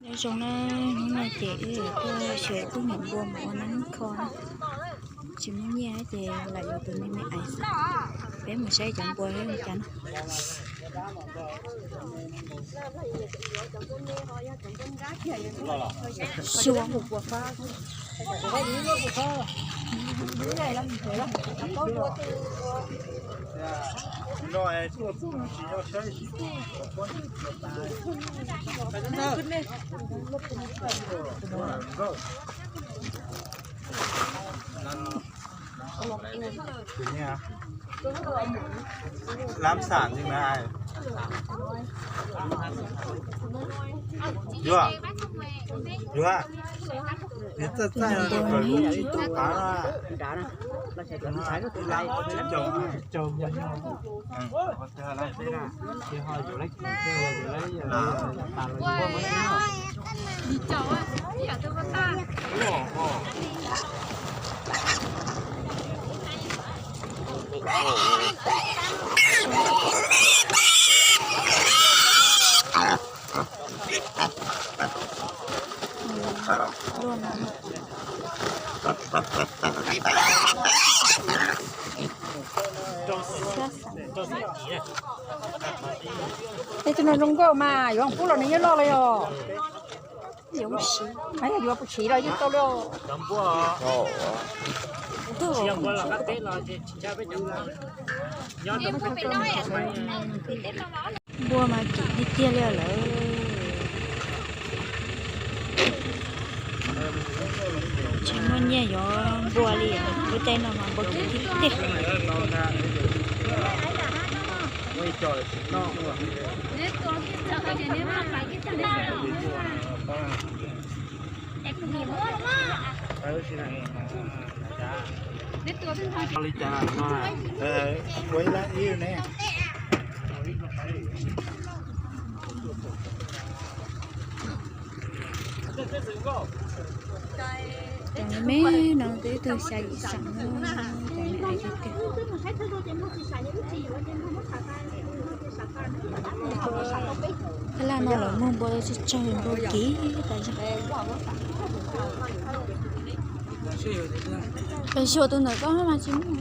Nyob zoo na, hnub no ces wb yuav tuaj xyuas tus niam npua mus ua neeb kho na. Tsis muaj nyiaj ces lam yuav tus me me ais xwb. Peb mus saib cov npua ua cas na. Xyuas. Lab xam ntsis na. Yuav, yuav, nws txaij txaij no rau kom lub ib tug qav na. Tsis caum, tsis caum. Ej, tus no zoo nkauj mas yuav pub los nws yeej loj li os. Yuav siv, yuav siv los yeej tau li os. Npua mas kim tiag tiag li lawm. Tsis muaj nyiaj yuav npua li, lub caij no mas npua kim tiag tiag. Li cas no, ua ib lab ib ne. Cov me me no twb tuag xya yim xeem na, cov me ais tiag tiag. Tab laj no lawv muag npua tsawg tsawg, npua kiv tas zog. Pes xyuas tus ntawm koj mas tsis muaj.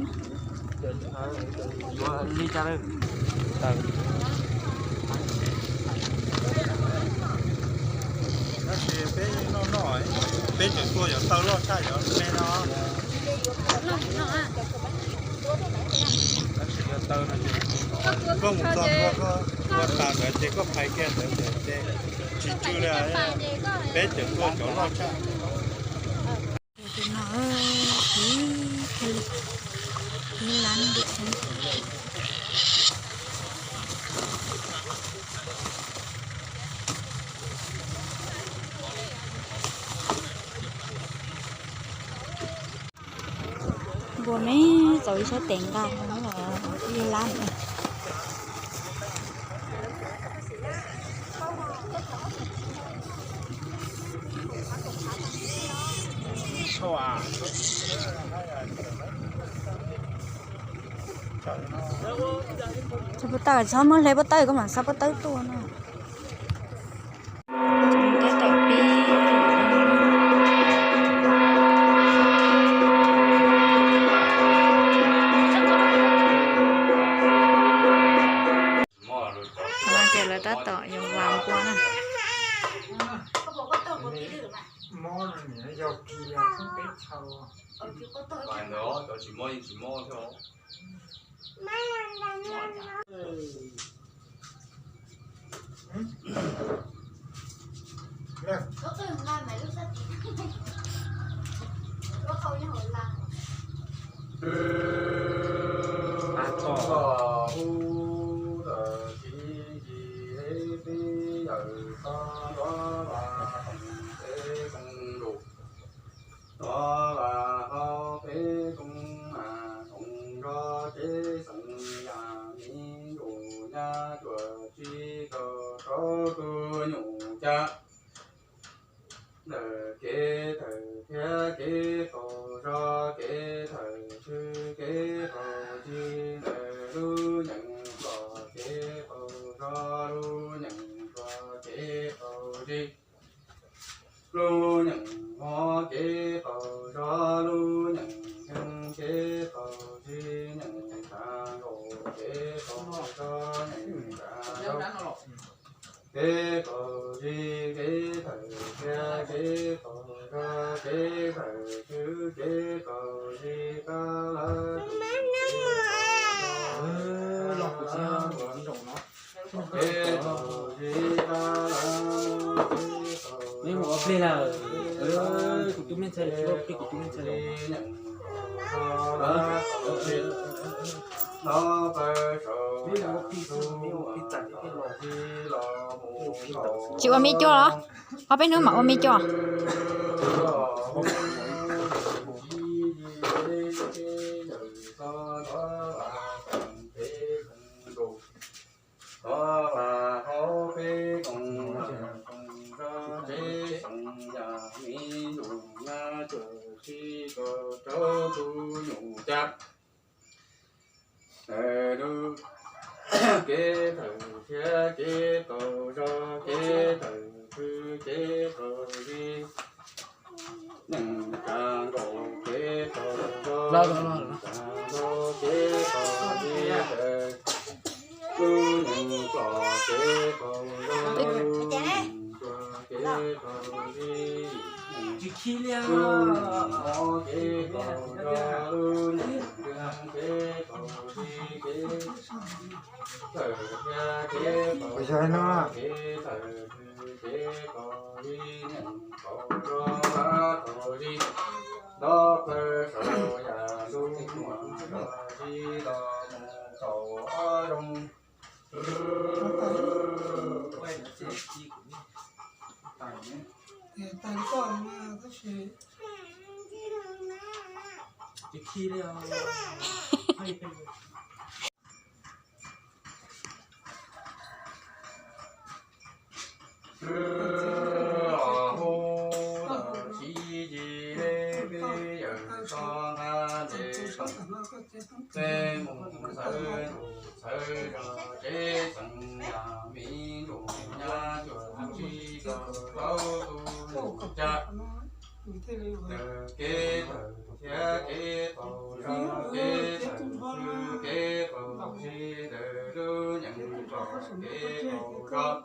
Li cas lawm? Tab sis peb noj noj, peb tseem tuaj cov taw loj tshaj cov me no. Tab sis cov taw no ces koj mus txog ntua koj ua tas ntawd ces koj phais kiag ntawd ces tsis tsw li. Peb tseem tuaj cov loj tshaj. Tus no, ib lab ntiam. Npua me txaus ib sab tes nqa los ib lab. Txhob pob tawb, txhob muab hle pob tawb, koj mam xa pob tawb tuaj no. Tab tom pib. Qhov no ces lawv tab tom yuav vas npua na. Nrov vas hau peb koob mas koom nrog cev xeem yam mi ncuj nyab cuam tsis tau rau tus nyuj cas. Ntawm kev tawm thiab kev qaug zog kev tawm tsw kev qaug zig ntawm lub nyeem plom kev qaug zog lub nyeem plom kev qaug zig. Lub nyeem mob kev qaug zog, lub nyeem nkeeg kev qaug zig, nyeem tsa nkaus kev qaug zog, nyeem tsa nkaus kev qaug zig, kev thawm thiab kev qaug zog, kev thawm tsw kev qaug zig, qab lab kev qaug zog, kev qaug zig, qab lab kev qaug zog. Meb mus ua plig lawm. Kuv tus me ntxhais los tsuav plig, kuv tus me ntxhais los. Tsis ua me coj los? Ob peb hnub mam ua me coj. Tov vas hauv peb koom, koom zog tsev xeem yam me ntsuj nyab cuaj tsib kaum rau tus nyuj cas. Kev thawm thiab kev qaug zog, kev thawm tsw kev qaug zig, nyeem tsa nkaus kev qaug zog, nyeem tsa nkaus kev qaug zig, lub nyeem plos kev qaug zog, lub nyeem ntsuag kev qaug zig, lub nyeem mob kev qaug zog, lub nyeem nkeeg kev qaug zig, kev thawm thiab kev qaug zog, kev thawm tsw kev qaug zig, nyeem qaug zog lab qaug zig, nto plawv saum yam ntug muag zog zig los mus kaum ob zoo. Sib ci peb yawm txog nqa ntses, peb mus xawv ntsuj xawv zos tsev xeem yam me ntsuj nyab cuaj tsib kaum rau tus nyuj cas. Ntawm kev thawm thiab kev qaug zog, kev thawm tsw kev qaug zig, ntawm lub nyeem plos kev qaug zog,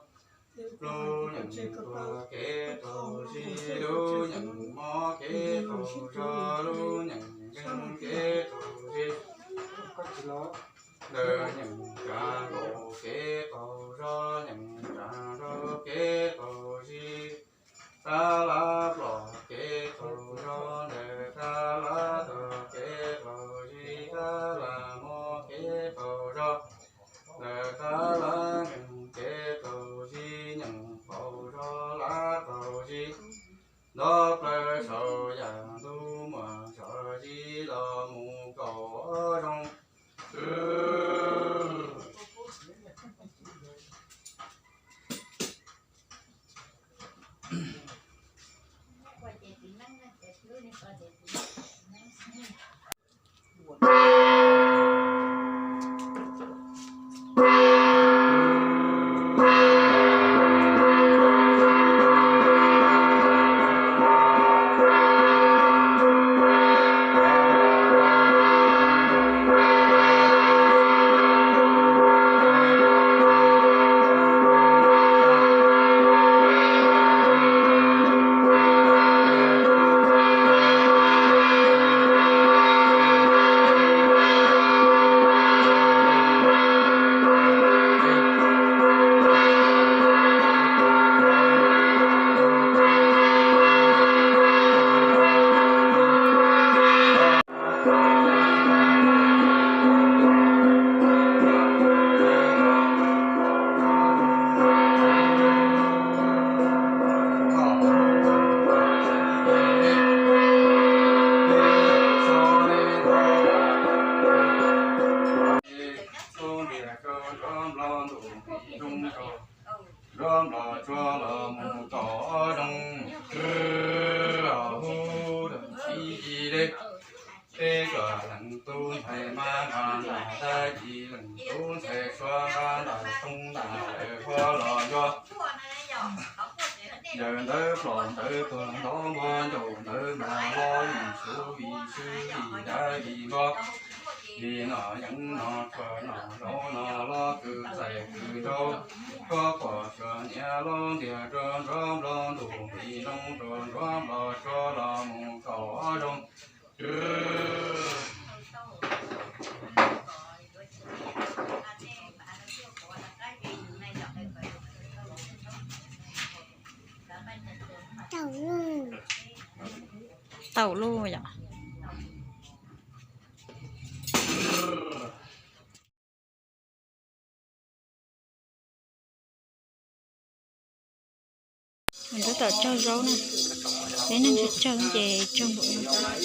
lub nyeem ntsuag kev qaug zig, lub nyeem mob kev qaug zog, lub nyeem nkeeg kev qaug zig, ntawm nyeem tsa nkaus kev qaug zog, nyeem tsa nkaus kev qaug zig, qab lab plos kev qaug zog, ntawm qab lab tog kev qaug zig, qab lab mob kev qaug zog, ntawm qab lab nkeeg kev qaug zig, nyeem qaug zog lab qaug zig, nto plawv saum yam ntug muag zog zig los mus kaum ob zoo. Ntawd tuag nrov npua ncaus ntawd mas hlob vim suv vim swb vim dab vim npog, vim nom yeeb nom tshuaj nom zaub nom hlob kws txais kws nraug, koj pom suav niam laub ntiag rua nruab nplog ntuj vim loo rua nruab nplog tshuab los mus kaum ob zoo. Tau luj yom. Tab tom cog zaub na, peb neeg tsawg tsawg ces cog npaum no.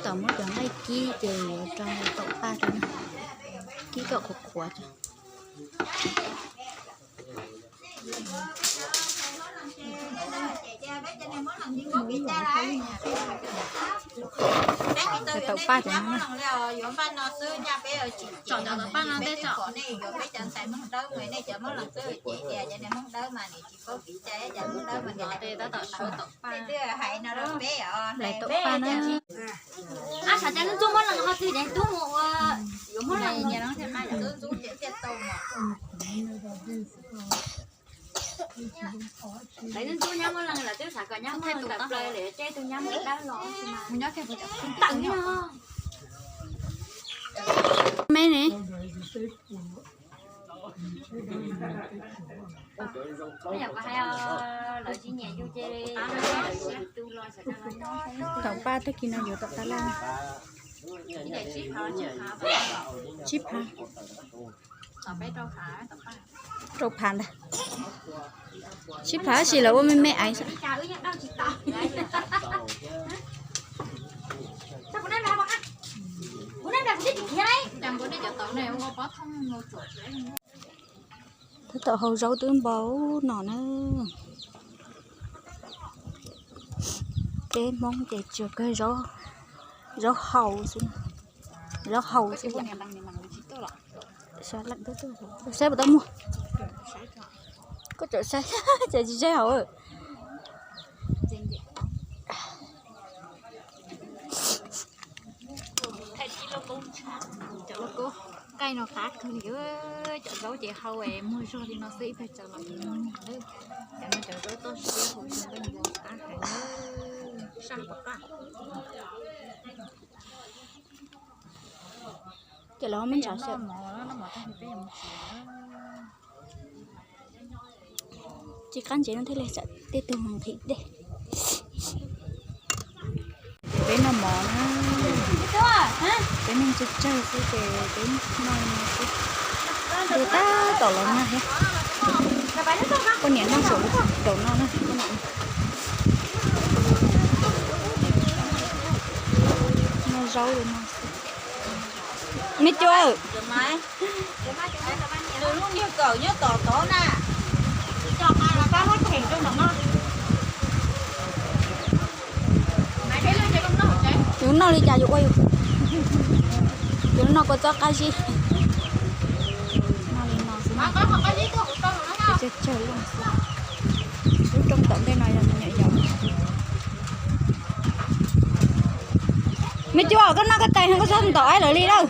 Tom muab cov nqaij kib ces rau taum paj rau na. Kib kom qhuav qhuav. Taum paj cov no. Lawv taum paj na. Ab, sav cas ntxub muab lees ho twg ces tub mus ua yuav muab lees. Lawv ntxub nyab muab lees lawv twb xav kom nyab muab lees tawm plaws lawm ces tus nyab muab dawb los. Tawm no. Me ne. Taum paj tag kis no yuav tom tab laj. Tsib phav. Rau phav ntag. Tsib phav tab sis lawv ua me me aiv xwb. Tab tom hau zaub twb npau no na. Peb Hmoob ces tsuas kawg zaub, zaub hau xwb, zaub hau xwb. Saib puas tau muag. Koj tseem saib, ces tsis saib hauv. Cov lauj kaub nqaij no qab kawg li, cov zaub ces hau es muag zog li no xwb, ib pliag tsaws los ces muag nyuag lawm. Cov no cov zaub toj siab hau zoo nkauj npua qab heev, saj pom qab. Ces lawv muab ntshav xyaw. Tsis qab ntsev no thiaj li txawm tej tug nqhis dej. Peb noj mov na, peb neeg tsawg tsawg xwb ces peb noj li no xwb. Ntuj tab tom los nag thiab. Poj niam noj saum daus no na, poj niam noj zaub li no xwb. Me cua, nws lub niag kawm nyob tom tod na. Yus noj li cas yus ua yus, yus noj kua txob qab zib. Noj li no xwb, tsawg tsawg loj xwb. Lub rooj tom ntej no yog me nyuam yaus. Me cua, koj noj koj tais, koj txhob ntaus aib lawv li lawm.